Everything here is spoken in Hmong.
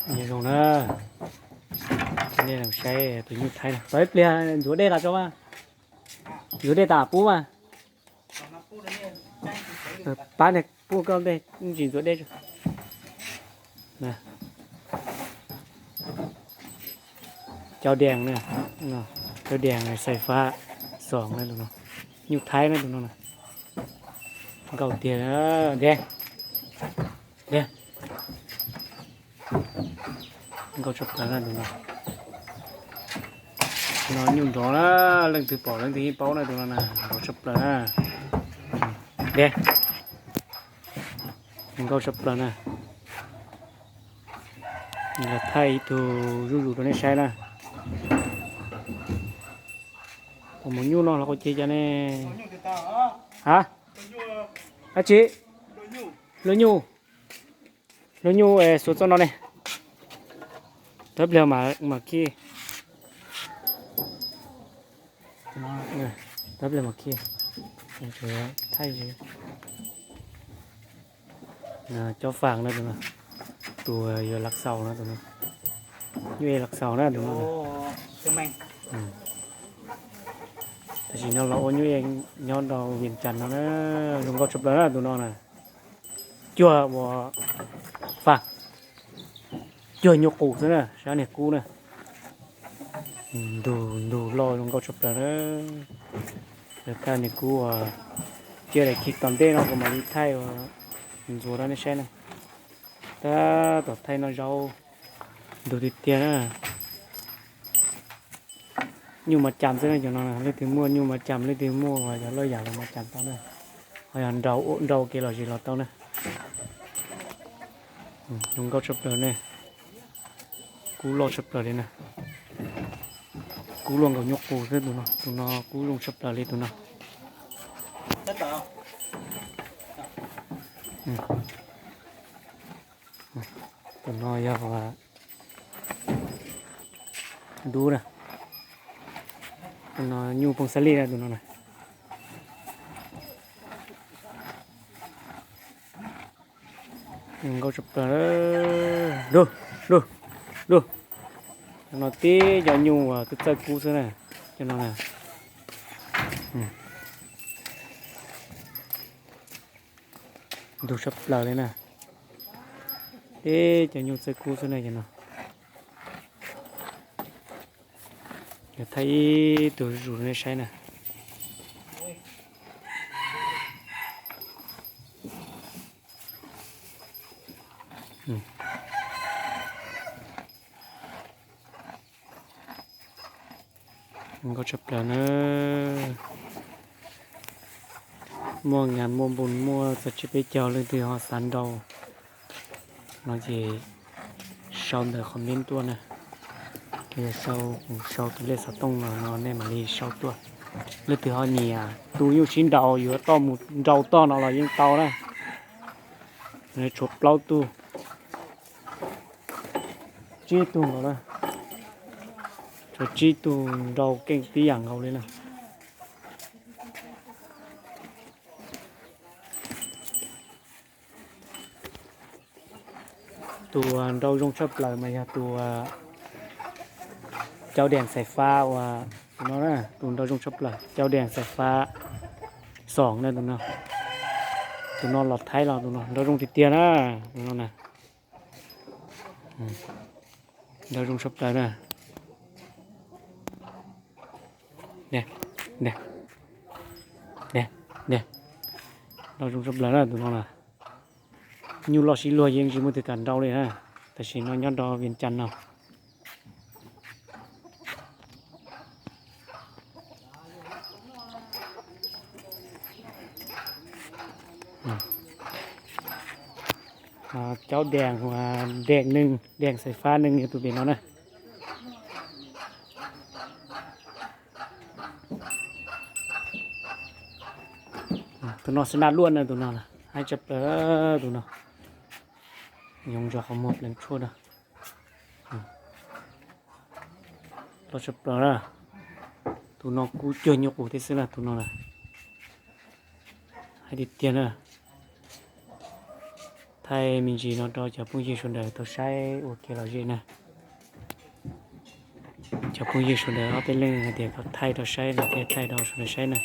Nyob zoo na, nej saib tus nyuj thaib na, tau ib pliag ntxuav dej tas tso mas, ntxuav dej tas pub mas. Pab niag pub koj dej, tsis ntxuav dej. Cau dees na, cau dees xais fab xoom na tus no, nyuj thaib na tus no na. Nkauj tiag, dees, dees. Nkauj tshaj plaws na tus no. No nyuj nrov na, leej twg pom leej twg yeej paub na tus no na, nrov tshaj plaws na. Dees, nkauj tshaj plaws na. Los thaij ib tug zuj zus rau nej saib na. Ua mus nyuj no los ua ces cas ne? Ha? Dab tsi? Lub nyuj. Lub nyuj xuas txoj no ne. Tab pliag mam khij. Tab pliag mam khij. Thaij cob fas na tus no, tus yuav laj xaus na tus no, nyuj ej laj xaus na tus no. Tam sim no los ua nyuj ej nyob rau Vias Cas no na, zoo nkauj tshaj plaws na tus no na. Cuag ua fas, cuag nyuj qus xwb na, sab niag kub na. Ntug ntug loj zoo nkauj tshaj plaws na. Lawv thaij niag kub uas cia daim khi tom ntej no kuv mam li thaij ua ntxuav rau nej saib na. Tab tom thaij noj zaub ntug tiag tiag na. Nyuj Mas Cas xwb na cov no, leej twg muaj nyuj Mas Cas, leej twg muaj uas yog loj yam los Mas Cas tau na. Ho yog nrau ua nrau kev los zis los tau na. Zoo nkauj tshaj plaws ne. Kub loj tshaj plaws li na. Kub luaj nkaus nyuj qus xwb tus no, tus no kub zoo tshaj plaws li tus no. Tus no yog dub na. Tus no nyuj Phooj Xab Lij na tus no na. Zoo nkauj tshaj plaws. Dub, dub, dub. Cov no tib cov nyuj uas txawj txawj kub xwb na. Cov no na. Ntug tshaj plaws li na. Tib cov nyuj txawj kub xwb na cov no. Thaij ib tug zuj zus nej saib na. Nkauj tshaj plaws na. Muaj ngas muaj npun muaj txog tsiab peb caug leej twg ho xav nrau no ces sau ntawm comment tuaj na. Yog sau, sau tus lej xov tooj no no nej mam li sau tuaj. Leej twg ho nyiam tu nyuj sib nraus yuav toj mus nrau toj no los yeej tau na. Tshuav plaub tug, tsib tug nkaus na. Tshuav tsib tug nrau keej tib yam nkaus li na. Tus nrau zoo tshaj plaws mas yog tus cau dees xais fab uas tus no na, tus nrau zoo tshaj plaws cau dees xais fab xoom na tus no. Tus no los thaib los tus no nrau zoo tiag tiag na, tus no na. Nrau zoo tshaj plaws na. Nrau zoo tshaj plaws na tus no na. Nyuj loj sib luag yeej tsis muaj twg kam nrau li na. Tam sim no nyob rau Vias Cas no. Cau dees, dees neeg, dees xais fab neeg yog tus pem no na. Tus no xab naj luaj na, tus no haib tshaj plaws tus no. Yoov ntsos qhov muag pleev tshuaj na. Loj tshaj plaws na. Tus no kub cuag nyuj qus thiab xwb na tus no na. Haib tiag tiag na. Thaij me ntsis no rau cov phooj ywg sawv daws tau saib ua kev lom zem na. Cov phooj ywg sawv daws ob peb leeg hais tias kom thaij rau saib no thiaj thaij rau sawv daws saib na.